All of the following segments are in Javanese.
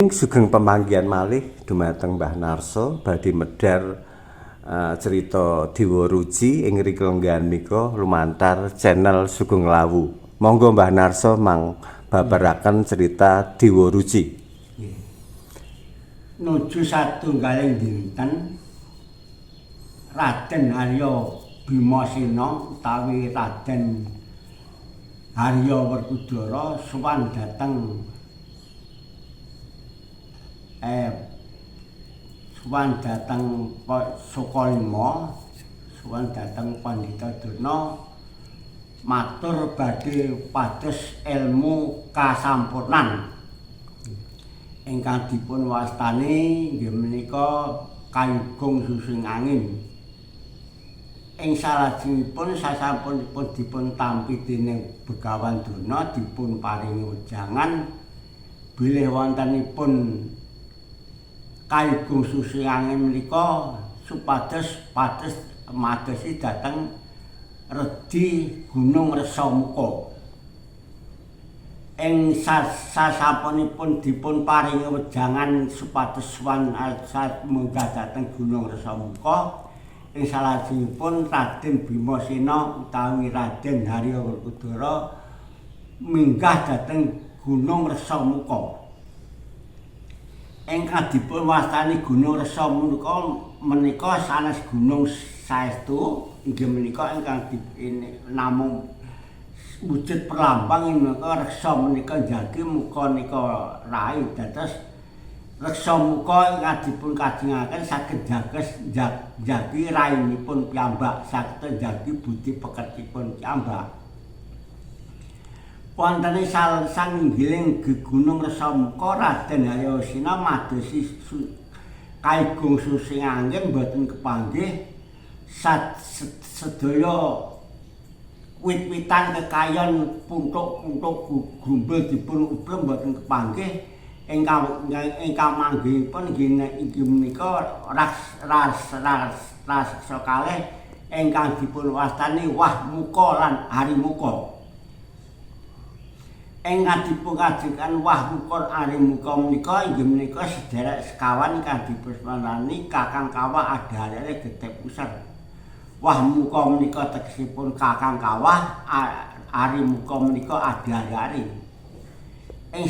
Sugeng pemanggihan malih dumateng Mbah Narso badhe medhar cerita Dewa Ruci ing riklenggahan menika lumantar channel Sugeng Lawu. Monggo Mbah Narso mang babaraken cerita Dewa Ruci. Nuju satunggaling dinten Raden Arya Bimasena utawi Raden Arya Werkudara sowan dhateng Sukalima, sowan dhateng Pandhita Durna matur badhe pados ilmu kasampurnan ingkang dipun wastani inggih menika kayugung susing angin. Ing salajengipun sasampunipun dipun tampi dening Begawan Durna dipun paringi wejangan bilih wontenipun kayugung susing angin menika supados pados madosi dhateng redi Gunung Resamuka. Ing sasampunipun dipun paringi wejangan supados sowan munggah dhateng Gunung Resamuka, ing salajengipun Raden Bimasena utawi Raden Harya Werkudara minggah dhateng Gunung Resamuka. Ingkang dipun wastani Gunung Resamuka menika sanes gunung saestu, inggih menika ingkang namung wujud perlambang menika reksa menika njagi muka nika rai. Dados reksa muka ingkang dipun kajengaken saged njagi rainipun piyambak, saged njagi budi pekertipun piyambak. Wonten ing sanginggiling Gunung Resamuka Raden Haryasena madosi kayugung susing angin boten kepanggih, sedaya wit-witan kekayon puntuk-puntuk grumbul dipun ubrem boten kepanggih. Ingkang manggihipun inggih menika ras raseksa kalih ingkang dipun wastani Wah Muka lan Harimuka. Ingkang dipun kajengaken Wah Muka Harimuka menika inggih menika sederek sekawan ingkang dipunwastani Kakang Kawah Adhare Getih Puser. Wah Muka menika tegesipun Kakang Kawah, Harimuka menika Adhare. Ing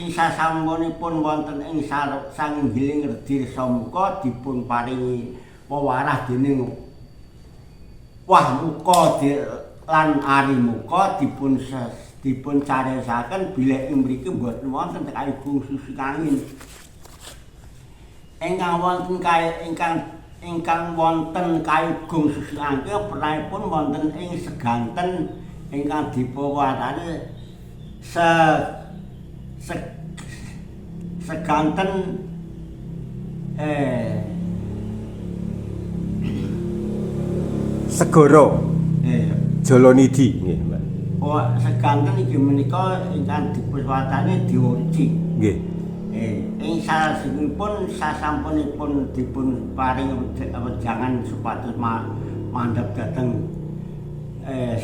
sasampunipun wonten ing sanginggiling redi Resamuka dipun paringi wewarah dening Wah Muka lan Harimuka dipun cariosaken bilih ing mriki mboten wonten kayugung susing angin. Ingkang wonten ingkang wonten kayugung susing angin pernahipun wonten ing seganten ingkang dipunwastani seganten Segara Jalanidhi nggih, Mbak. Oh, seganten inggih menika ingkang dipunwastani Dewa Ruci. Nggih. Ing salajengipun sasampunipun dipun paringi wejangan supados mandhap dhateng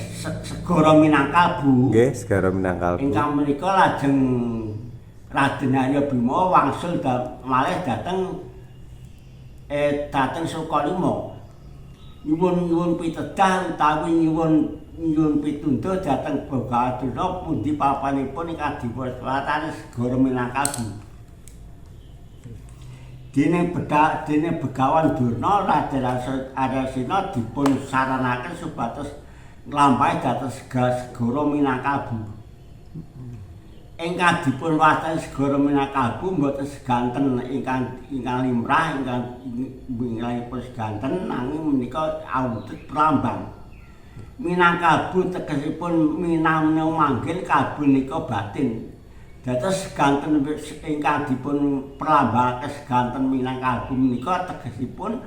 Segara Minangkalbu. Nggih, Segara Minangkalbu. Ingkang menika lajeng Raden Arya Bima wangsul malih dhateng Sukalima. Nyuwun pitedah utawi nyuwun pituduh dhateng Begawan Durna pundi papanipun ingkang dipunwastani Segara Minangkalbu. Dene Begawan Durna Raden Aryasena dipun saranaken supados nglampahi dhateng Segara Minangkalbu. Ingkang dipun wastani Segara Minangkalbu mboten seganten ingkang limrah ingkang ingkangipun seganten, nanging menika awujud perlambang. Minangkalbu tegesipun minang manggil, kalbu nika batin. Dados seganten ingkang dipun perlambangake seganten Minangkalbu menika tegesipun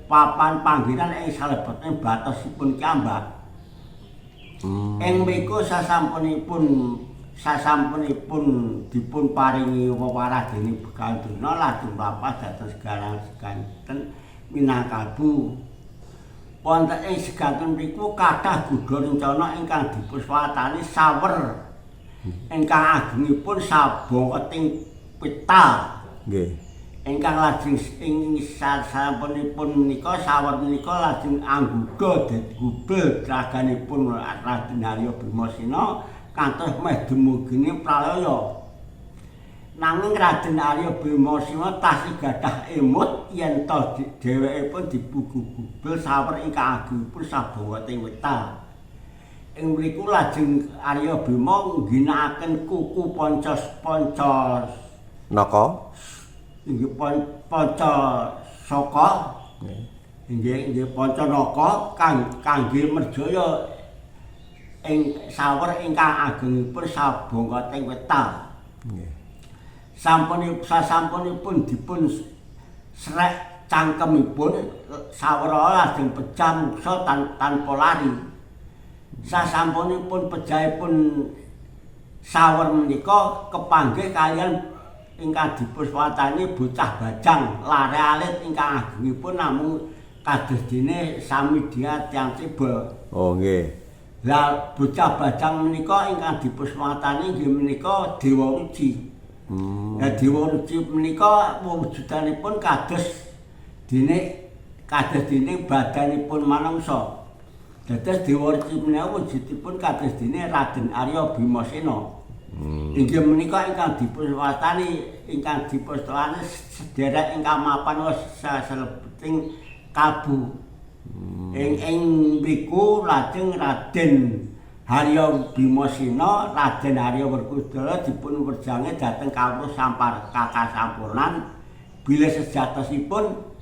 papan panggenan ing salebeting batosipun piyambak. Ing mriku sasampunipun dipun paringi wewarah dening Begawan Durna lajeng mlampah dhateng seganten Minangkalbu. Wonten ing seganten mriku kathah gudha rencana ingkang dipunwastani sawer. Ingkang agengipun sabongketing Weta. Nggih. Ingkang lajeng ing sasampunipun menika sawer menika lajeng angguga gubel raganipun Raden Arya Bimasena kantos meh dumugine pralaya. Nanging Raden Arya Bimasena tasih gadah emut yen to dhewekipun dipugu-gubel sawer ingkang agengipun sabawate weta. Ing mriku lajeng Arya Bima ngginakaken kuku panca panca Naka inggih panca saka inggih inggih panca naka kangge merjaya ing sawer ingkang agengipun sabangkating weta. Nggih. Sasampunipun dipun srek cangkemipun sawera lajeng pejah muksa tanpa lari. Sasampunipun pejahipun sawer menika kepanggih kaliyan ingkang dipuswatani bocah bajang lare alit ingkang agengipun namung kados dene sami dia tiyang cebol. Oh nggih. Lah bocah bajang menika ingkang dipuswatani inggih menika Dewa Ruci. Lah Dewa Ruci menika wujudanipun kados dene badanipun manungsa. Dados Dewa Ruci menika wujudipun kados dene Raden Arya Bimasena. Inggih menika ingkang dipunwastani sederek ingkang mapan salebeting kalbu. Ing mriku lajeng Raden Arya Bimasena, Raden Arya Werkudara dipun werjange dhateng kawruh sampar kakasampurnan bilih sejatosipun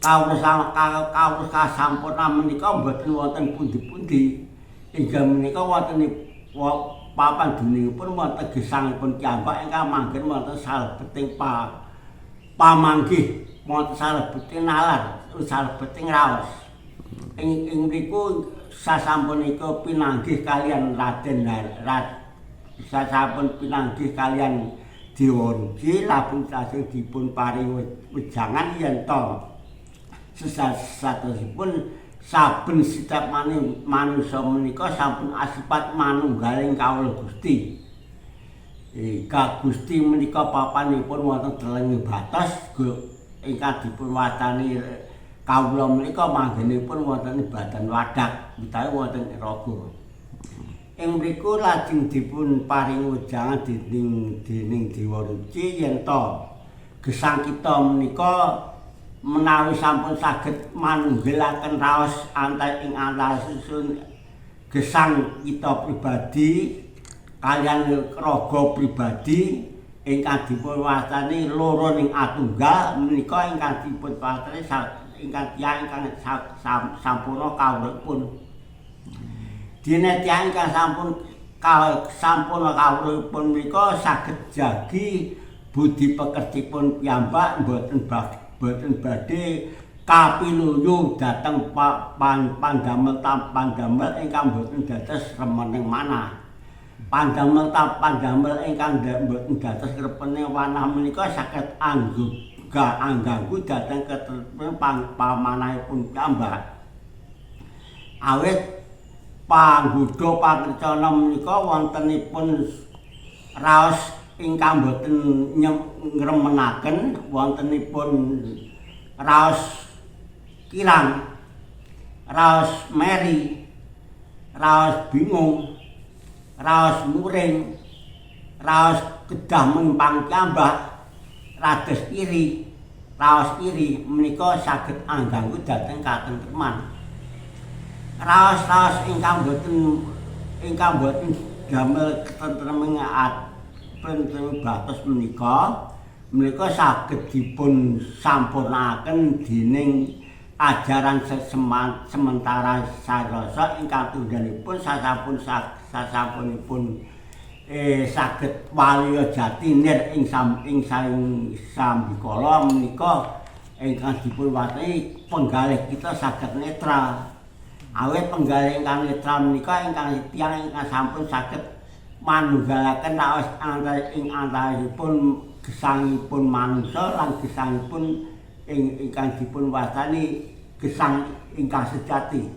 kawruh kawruh kasampurnan menika mboten wonten pundi-pundi. Inggih menika wonten papan dunungipun wonten gesangipun piyambak ingkang manggen wonten salebeting pamanggih wonten salebeting nalar, salebeting raos. Ing mriku sasampunipun pinanggih kaliyan Raden sasampun pinanggih kaliyan Dewa Ruci labun lajeng dipun paring wejangan yen to sesatosipun saben setiap manusa menika sampun asipat manunggaling kawula Gusti. Ka Gusti menika papanipun wonten teleng batos ingkang dipun wastani kawula menika manggenipun wonten badan wadak utawi wonten raga. Ing mriku lajeng dipun paring wejangan dening Dewa Ruci yen to gesang kita menika menawi sampun saged manunggilaken raos antar ing antawisipun gesang kita pribadi kaliyan raga pribadi ingkang dipun wastani loro ning atunggal menika ingkang dipun wastani ingkang tiyang ingkang sampurna kawruhipun. Dene tiyang ingkang sampurna kawruhipun menika saged jagi budi pekertipun piyambak mboten badhe kapiluyu dhateng pandamel pandamel ingkang mboten dados remening manah. Pandamel pandamel ingkang mboten dados repene wanah menika saged angganggu dhateng ketrepan pamanahipun piyambak. Awit panggodha pangrecana menika wontenipun raos ingkang boten ngremenaken, wontenipun raos kirang, raos meri, raos bingung, raos muring, raos kedah mempang piyambak, rados iri, raos iri menika saged angganggu dhateng katentreman. Raos-raos ingkang boten damel ketentreman batos menika saged dipun sampurnakaken dening ajaran sementara sarasa ingkang tundhanipun sasampunipun saged waliya jati nir ing sambikala menika ingkang dipun wastani penggalih kita saged netral. Awit penggalih ingkang netral menika ingkang tiyang ingkang sampun saged manunggalaken raos ing antawisipun gesangipun manungsa lan gesangipun ingkang dipun wastani gesang ingkang sejati.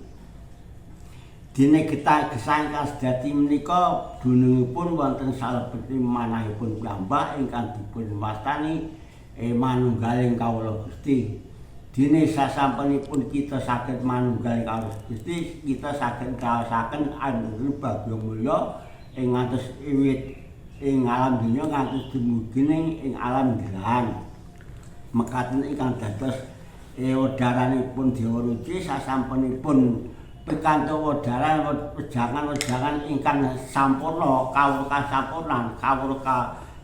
Dene getah gesang ingkang sejati menika dunungipun wonten salebeting manahipun piyambak ingkang dipun wastani manunggaling kawula Gusti. Dene sasampunipun kita saged manunggaling kawula Gusti, kita saged ngraosaken anugerah bagya mulya ing ngantos wiwit ing alam donya ngantos dumugi ing alam delahan. Mekaten ingkang dados wedaranipun Dewa Ruci sasampunipun pikantuk wedaran wejangan-wejangan ingkang sampurna, kawruh kasampurnan, kawruh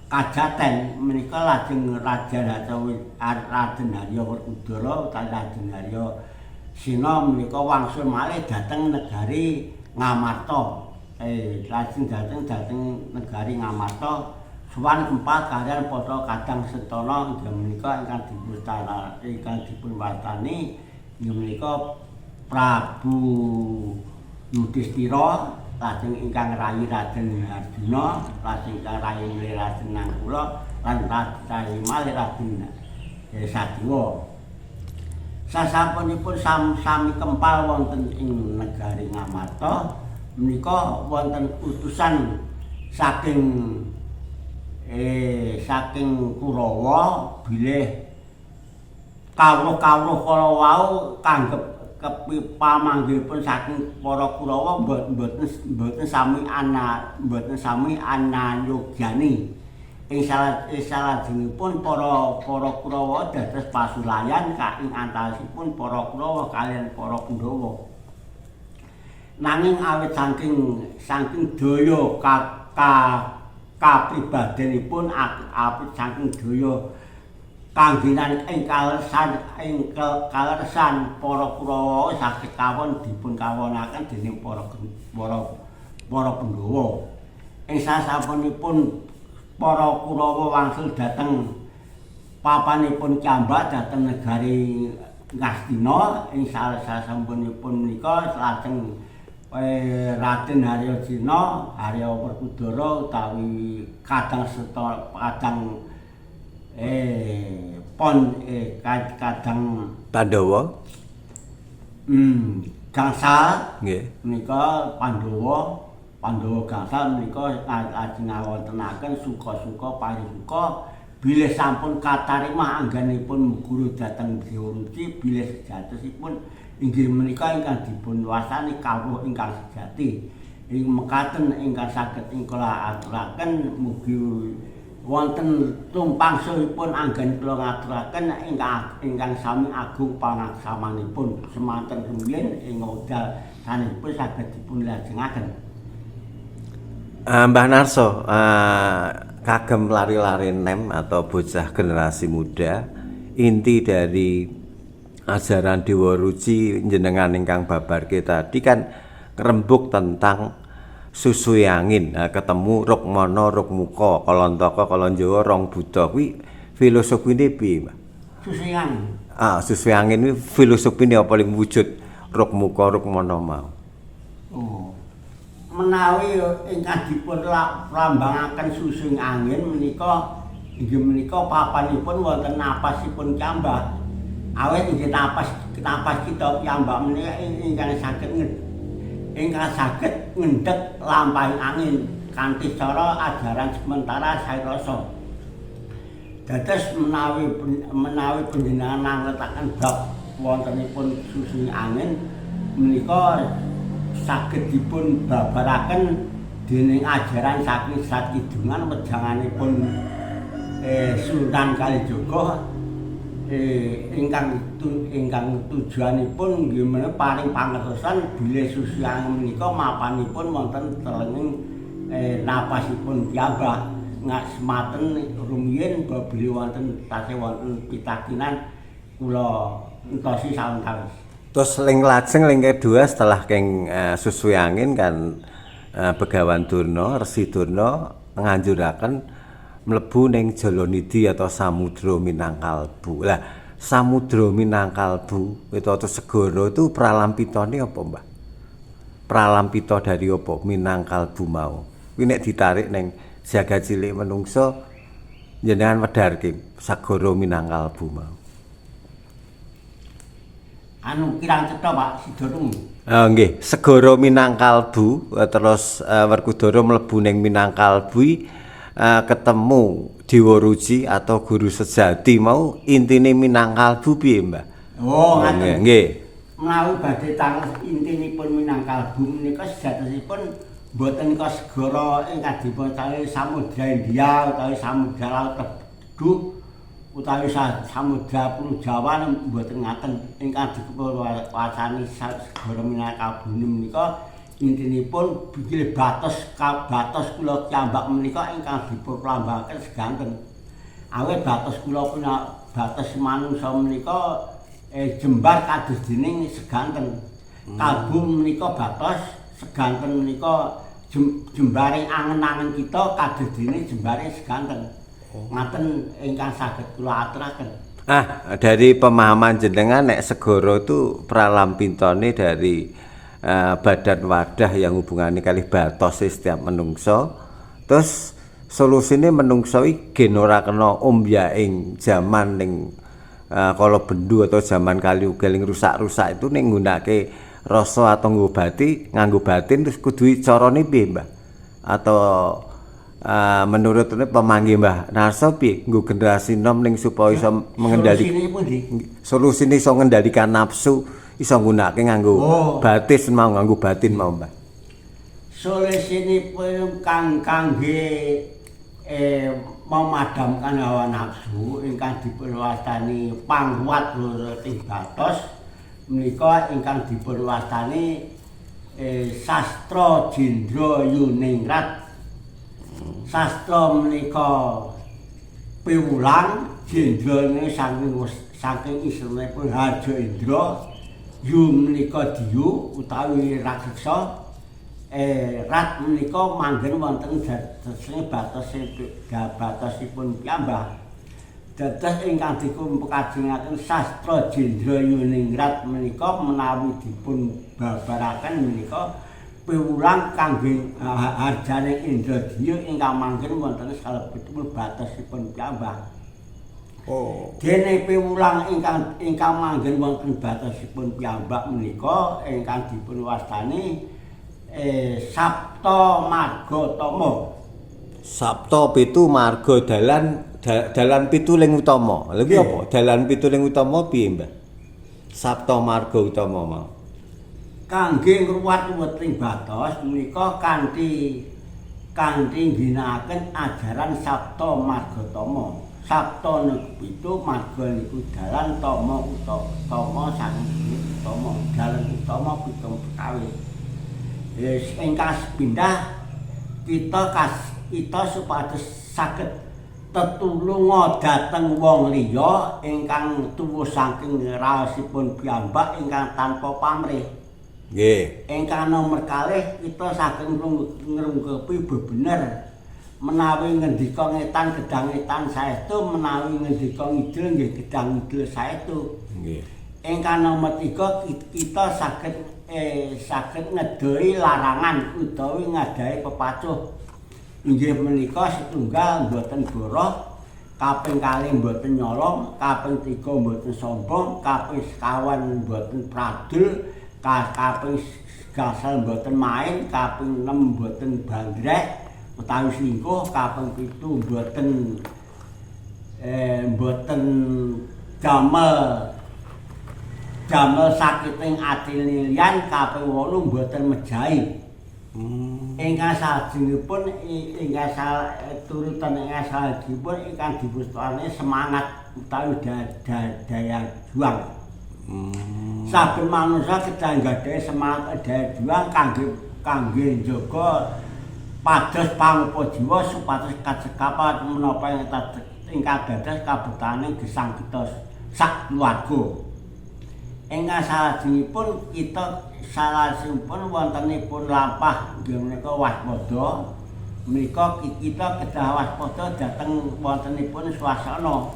kajaten menika lajeng Raja Raden Harya Werkudara utawi Raden Harya Sena menika wangsul malih dhateng negari Ngamarta. Lajeng dhateng negari Ngamarta sowan kempal kaliyan para kadang sentana inggih menika ingkang dipun wastani inggih menika Prabu Yudhistira, lajeng ingkang rayi Raden Arjuna, lajeng ingkang rayi Raden Nakula lan rayi malih Raden Sadewa. Sasampunipun sami kempal wonten ing negari Ngamarta menika wonten utusan saking Kurawa bilih kawruh-kawruh kala wau kanggep pamanggihipun saking para Kurawa mboten sami ana mboten sami anayogyani. Ing salajengipun para Kurawa dados pasulayan ka ing antawisipun para Kurawa kaliyan para Pandhawa. Nanging awit saking daya kapribadenipun awit saking daya kanggenan ing kaleresan para Kurawa saged kawon dipun kawonaken dening para Pandhawa. Ing sasampunipun para Kurawa wangsul dhateng papanipun Cambak dhateng negari Ngastina, ing sasampunipun menika lajeng Raden Harya Sena, Harya Werkudara utawi kadang seta kadang pon kadang Pandhawa gangsal nggih menika Pandhawa gangsal menika lajeng ngawontenaken suka-suka parisuka bilih sampun katarima anggenipun guru dhateng Dewa Ruci bilih sejatosipun inggih menika ingkang dipun wastani kawruh ingkang sejati. Ing mekaten ingkang saged ing kula aturaken, mugi wonten tumpangsuhipun anggen kula ngaturaken ingkang sami agung pangaksamanipun semanten rumiyin ing wekdal sanesipun saged dipun lajengaken. Mbah Narso, kagem lari-lari nem atau bocah generasi muda, inti dari ajaran Dewa Ruci jenengan ingkang babarke tadi kan ngrembug tentang susuhe angin, nah, ketemu Rukmana Rukmuka, Kalantaka Kalanjawa rong Buddha kuwi filosofine piye, Mbah? Susuhe angin. Ah, susuhe angin kuwi filosofine apa ling wujud Rukmuka Rukmana mau? Oh. Menawi ingkang dipun lambangaken susuhing angin menika inggih menika papanipun wonten napasipun piyambak. Awit inggih napas kita piyambak menika ingkang saged ngendheg lampahing angin kanthi cara ajaran sementara sairasa. Dados menawi panjenengan nangletaken bab wontenipun susuhing angin menika saged dipun babaraken dening ajaran saking Serat Kidungan wejanganipun Sunan Kalijaga ingkang tujuanipun nggih menika paring pangertosan bilih susuhing angin menika mapanipun wonten telenging napasipun piyambak. Semanten rumiyin bilih wonten tasih wonten pitakinan kula entosi sawetawis. Terus ling lajeng ling kedua setelah keng susuhe angin kan Begawan Durna, Resi Durna nganjuraken mlebu ning Jalanidhi atau Samudra Minangkalbu. Lah, Samudra Minangkalbu itu atau segara itu pralampitane apa, Mbah? Pralampita dari apa Minangkalbu mau? Kuwi nek ditarik ning jagat cilik menungso jenengan wedharke segara Minangkalbu mau. Anu kirang cetha, Pak, sida temu. Nggih, segara Minangkalbu terus Werkudara mlebu ning Minangkalbu ketemu Dewa Ruci atau guru sejati mau intine Minangkalbu piye, Mbah? Oh, ngaten. Nggih. Menawi badhe tangles intinipun Minangkalbu menika sejatosipun boten ka segara ingkang dipuntawi Samudra India utawi Samudra Laut Teduh utawi Samudra Pulo Jawa, mboten ngaten. Ingkang dipunwacani segara Minangkalbu menika intinipun bikil batos batos kula piyambak menika ingkang dipunplambangaken seganten. Awit batos kula batos manungsa menika jembar kados dening seganten. Kalbu menika batos, seganten menika jembare angen-angen kita kados dene jembare seganten. Ngaten ingkang saged kula aturaken. Ah, dari pemahaman jenengan nek segara itu pralampintane dari badan wadah yang hubungannya kalih batos setiap menungso. Terus solusine menungso iki gen ora kena ombyaking jaman ning kala bendu atau zaman kali uga ning rusak-rusak itu ning nggunakake rasa atau nggo bati, nganggo batin, terus kudu carane piye, Mbah? Atau menurut ini pemanggih Mbah Narso piye nggo generasi nom ning supaya iso mengendalikan Solusine pundi? Solusine iso ngendalikan nafsu, iso nggunakake nganggo batin mau, nganggo batin mau, Mbah. Solusinipun kang kangge memadamkan hawa nafsu ingkang dipunwastani pangruwat ing batos menika ingkang dipunwastani sastra jendra yuningrat. Sastra menika piwulang, jendra menika saking saking ismipun Harja Indra, yu menika diyu utawi raseksa, rat menika manggen wonten dadosne batosipun piyambak. Dados ingkang dipun pekajengaken sastra jendra yuningrat menika menawi dipun babaraken menika piwulang kangge harjane Indra Diyu ingkang manggen wonten salebetipun batosipun piyambak. Dene piwulang ingkang ingkang manggen wonten batosipun piyambak menika ingkang dipun wastani Sapta Marga Tama. Sapta pitu marga dalan dalan pitu ling utama. Lha kuwi apa? Dalan pitu ling utama piye, Mbah? Sapta Marga Utama mau. Kangge ngruwat weting batos menika kanthi kanthi ngginakaken ajaran Sapta Marga Tama. Sapta niku pitu, marga niku dalan, tama utawa tama saking utama, dalan utama pitung perkawis. Wis ingkang sepindah kita kas kita supados saged tetulunga dhateng wong liya ingkang tuwuh saking raosipun piyambak ingkang tanpa pamrih. Ingkang nomer kalih kita saged ngrungkepi bebener. Menawi ngendika ngetan gedang ngetan saestu, menawi ngendika ngidul nggih gedang ngidul saestu. Ingkang nomer 3 kita saged saged ngedohi larangan utawi ngadahi pepacuh. Inggih menika setunggal mboten boroh, kaping kalih mboten nyolong, kaping 3 mboten sombong, kaping sekawan mboten pradul, kaping gangsal mboten main, kaping 6 mboten bandrek utawi selingkuh, kaping 7 mboten mboten damel damel sakiting atine liyan, kaping 8 mboten mejahi. Ingkang salajengipun ingkang turutan ingkang salajengipun ingkang dipunwastani semangat utawi daya juang. Saben manungsa kedah nggadahi semangat daya juang kangge kangge njaga pados pangupa jiwa supados kacekapan menapa ingkang dados kabetahaning gesang kita sak keluarga. Ingkang salajengipun kita salajengipun wontenipun lampah inggih menika waspada. Menika kita kedah waspada dhateng wontenipun swasana.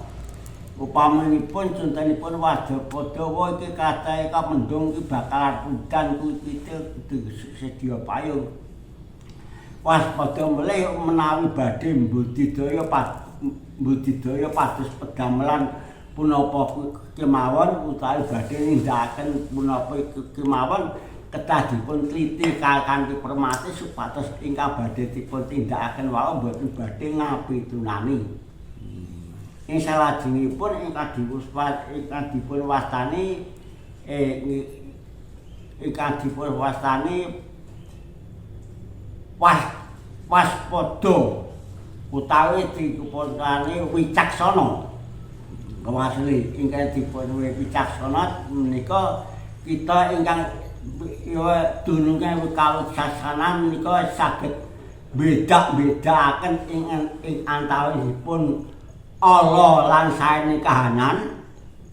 Upaminipun contonipun waspada wa iki kacahe kamendung iki bakalan udan kuwi kita kudu sedia payung. Waspada melih menawi badhe mbudidaya mbudidaya pados pedamelan punapa kemawon utawi badhe nindakaken punapa kemawon kedah dipun tliti kanthi permati supados ingkang badhe dipun tindakaken wau mboten badhe ngapitunani. Ing salajengipun ingkang dipun wastani ingkang dipun wastani waspada utawi dipunwastani wicaksana. Kawasli ingkang dipun wicaksana menika kita ingkang dununge kawicaksanan menika saged beda-bedakaken ing antawisipun ala lan saene kahanan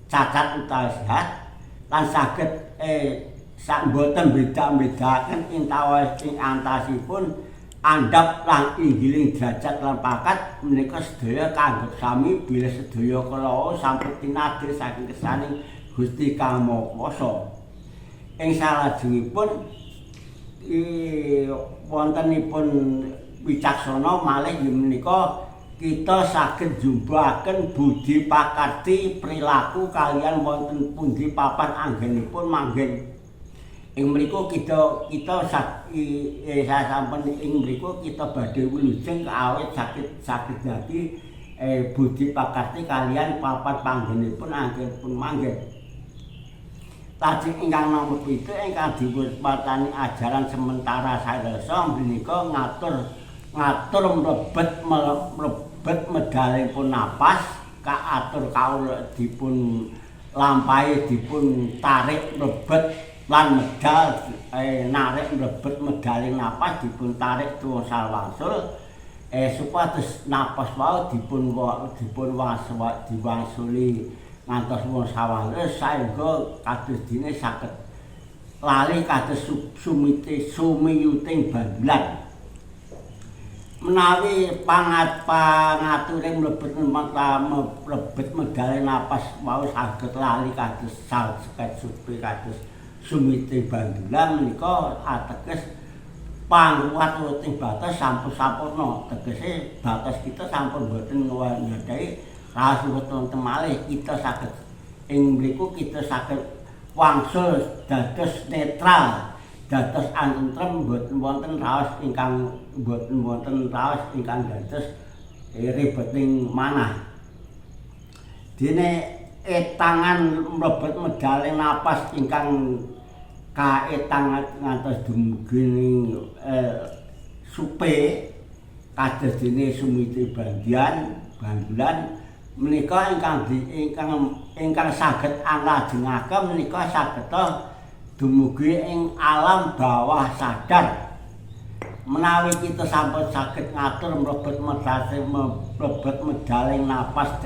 cacat utawi sehat lan saged sak mboten beda-bedakaken ing antawisipun andhap lan inggiling derajat lan pangkat menika sedaya kanggep sami bilih sedaya kala sampun tinadir saking kersaning Gusti Kang Maha Kuwasa. Ing salajengipun wontenipun wicaksana malih inggih menika kita saged njumbuhaken budi pakarti perilaku kaliyan wonten pundi papan anggenipun manggen. Ing mriku kita sampun ing mriku kita badhe wilujeng awit saged dadi budi pakarti kaliyan papan panggenipun anggenipun manggen. Lajeng ingkang nomor 7 ingkang dipunwastani ajaran sementara sarasa menika ngatur mlebet medalipun napas kaatur kawula dipun lampahi dipun tarik mlebet lan medal narik mlebet medaling napas dipun tarik tuwasal wangsul supados napas wau dipun diwangsuli ngantos wangsul saengga kados dene saged lali kados sumite sumiyuting bandulan. Menawi pangature mlebet mlebet medale napas wau saged lali kados saged supi kados sumite bandulan menika ateges pangruwat ing batas sampun sampurna, tegese batas kita sampun boten nggadhahi raos wonten malih. Kita saged ing mriku kita saged wangsul dados netral, dados antentrem, boten wonten raos ingkang boten wonten raos ingkang dados ribeting manah. Dene etangan mlebet medale napas ingkang kaetang ngantos dumugi supe kados dene sumite bandulan menika ingkang saged anglajengaken menika saged dumugi ing alam bawah sadar. Menawi kita sampun saged ngatur mlebet medaling napas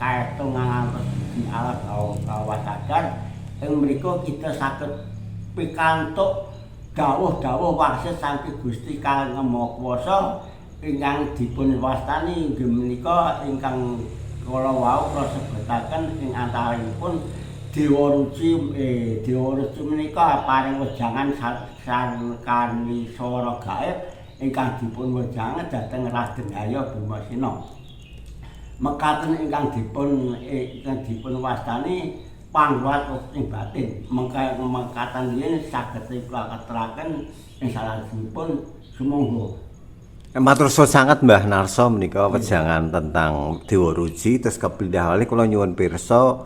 kaetung ngantos di alam bawah sadar, ing mriku kita saged pikantuk dawuh-dawuh wangsit saking Gusti Kang Maha Kuwasa ingkang dipun wastani inggih menika ingkang kala wau kula sebutaken ing antaranipun Dewa Ruci. Dewa Ruci menika paring wejangan kaniswara gaib ingkang dipun wejangaken dhateng Raden Arya Bimasena. Mekaten ingkang dipun wastani pangruwat ing batin. Mengkatan yen saged kula aturaken ing salajengipun sumangga. Matur suwun sanget Mbah Narso menika wejangan tentang Dewa Ruci. Terus kepindah malih kula nyuwun pirsa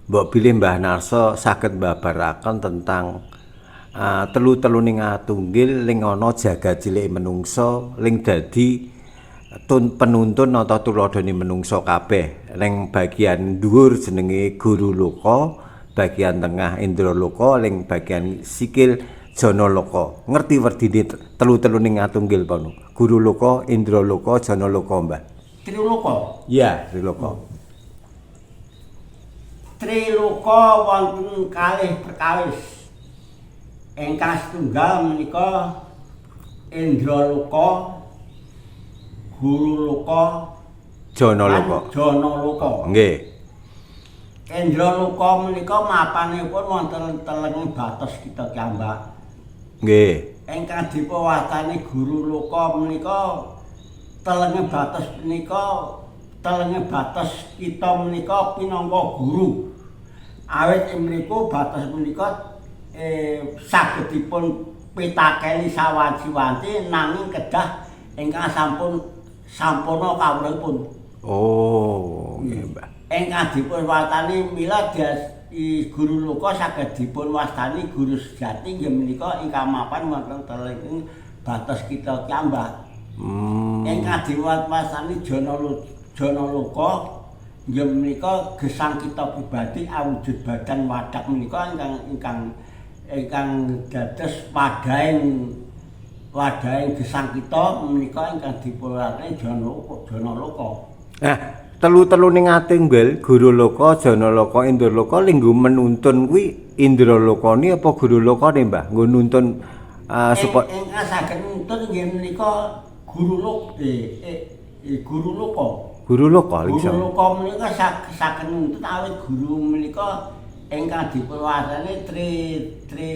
mbok bilih Mbah Narso saged mbabaraken tentang telu-teluning atunggil ling ana jagat cilik menungsa ling dadi penuntun atau tuladhane menungsa kabeh. Ning bagian dhuwur jenenge Guru Loka, bagian tengah Indra Loka, ling bagian sikil Jana Loka. Ngerti werdine telu-teluning atunggil kono? Guru Loka, Indra Loka, Jana Loka, Mbah. Triloka. Iya, Triloka. Triloka wonten kalih perkawis. Ingkang setunggal menika Indra Loka, Guru Loka, Jana Loka. Jana Loka. Nggih. Indra Loka menika mapanipun wonten teleng batos kita kiambak. Nggih. Ingkang dipunwastani Guru Loka menika telenge batos punika Telenge batos kita menika pinangka guru. Awit ing mriku batos menika saged dipun pitakeni sawanci-wanci nanging kedah ingkang sampun sampurna kawruhipun. Oh, nggih, Mbah. Ingkang dipun wastani mila guru loka saged dipun wastani guru sejati nggih menika ingkang mapan wonten telenging batos kita kiyambak. Ingkang diwastani jana loka nggih menika gesang kita pribadi awujud badan wadak menika ingkang ingkang ingkang dados wadahing wadahing gesang kita menika ingkang dipunwastani jana jana loka. Nah, telu-telu ning atinggel guru loka, jana loka, indra loka linggo menuntun kuwi indra lokane apa guru lokane, Mbah? Nggo nuntun supaya Ingkang saged nuntun nggih menika guru lok eh, guru loka. Guru loka. Guru Iso. loka menika saged nuntun awit guru menika ingkang dipunwastani tri tri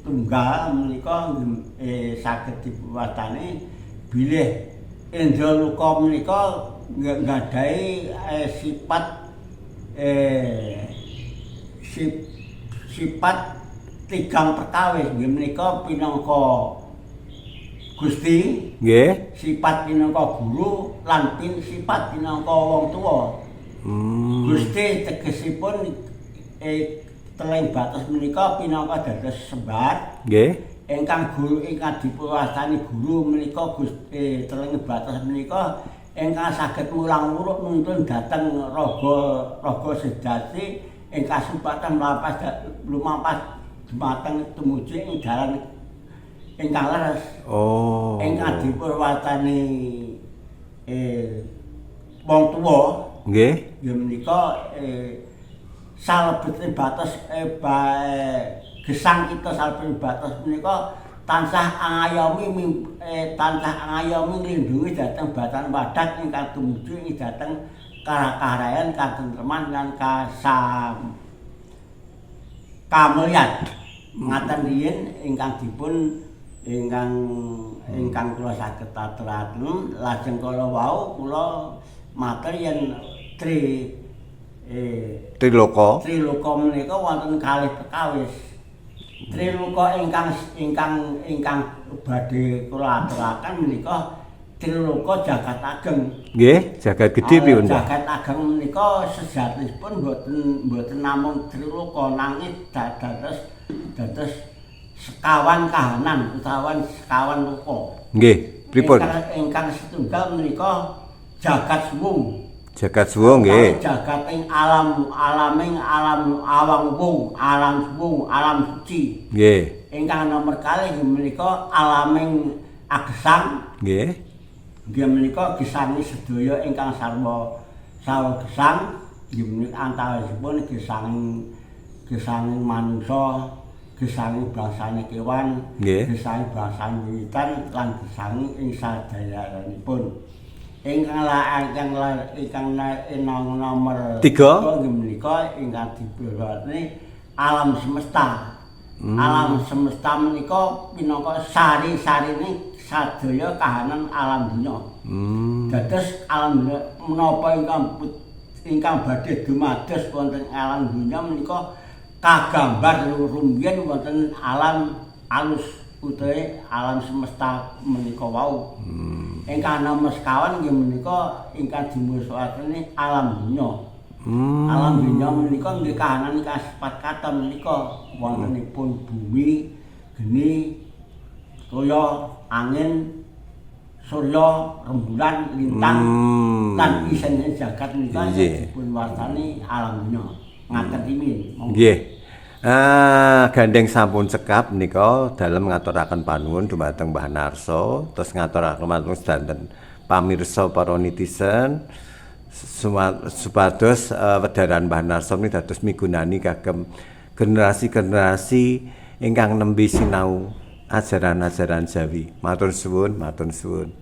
tunggal menika saged dipunwastani bilih indra loka menika nggadahi sifat sifat tigang perkawis nggih menika pinangka Gusti, sifat pinangka guru lan sifat pinangka wong tuwa. Gusti tegesipun teleng batos menika pinangka dados sembar. Ingkang guru ingkang dipunwastani guru menika Gusti teleng batos menika ingkang saged mulang wuruk nuntun dhateng raga raga sejati ingkang supados mlampah lumampah dumateng tumuju ing dalan ingkang leres. Ingkang dipunwastani wong tuwa nggih menika salebeting batos gesang kita salebeting batos menika tansah angayomi tansah angayomi nglindhungi dhateng batan wadak ingkang tumuju ing dhateng karayan katentreman lan kasam kamulyan. Ngaten riyin ingkang dipun ingkang ingkang kula saged aturaken. Lajeng kala wau kula matur yen tri Triloka. Triloka menika wonten kalih perkawis. Triloka ingkang ingkang ingkang badhe kula aturaken menika Triloka jagat ageng. Nggih, jagat gedhe pripun, Mbah? Jagat ageng menika sejatosipun mboten mboten namung triloka nanging dados dados sekawan kahanan utawa sekawan loka. Nggih, pripun? Ingkang ingkang setunggal menika jagat suwung. Jagat suwung nggih. Jagating alam alaming alam awang wung, alam suwung, alam suci. Ingkang nomor kalih menika alaming agesang. Nggih menika gesangi sedaya ingkang sarwa sarwa gesang nggih menika antawisipun gesanging gesanging manungsa, gesanging bangsane kewan, gesanging bangsane wiwitan lan gesanging ing sadayanipun. Ingkang ingkang ingkang nomor 3 nggih menika ingkang dipunwastani alam semesta. Alam semesta menika pinangka sari-sarine sadaya kahanan alam dunya. Dados alam dunya menapa ingkang ingkang badhe dumados wonten alam dunya menika kagambar rumiyin wonten alam alus utawi alam semesta menika wau. Ingkang nomer sekawan nggih menika ingkang dimusuhaken alam dunya. Alam dunya menika nggih kahanan ingkang sepat katon menika wontenipun bumi, geni, toya, angin, surya, rembulan, lintang lan isine jagat menika dipun wastani alam dunya. Ngaten riyin. Nggih. Ah, gandeng sampun cekap menika dalem ngaturaken panuwun dumateng Mbah Narso, terus ngaturaken panuwun sedanten pamirsa para netizen supados wedharan Mbah Narso menika dados migunani kagem generasi-generasi ingkang nembe sinau ajaran-ajaran Jawi. Matur suwun, matur suwun.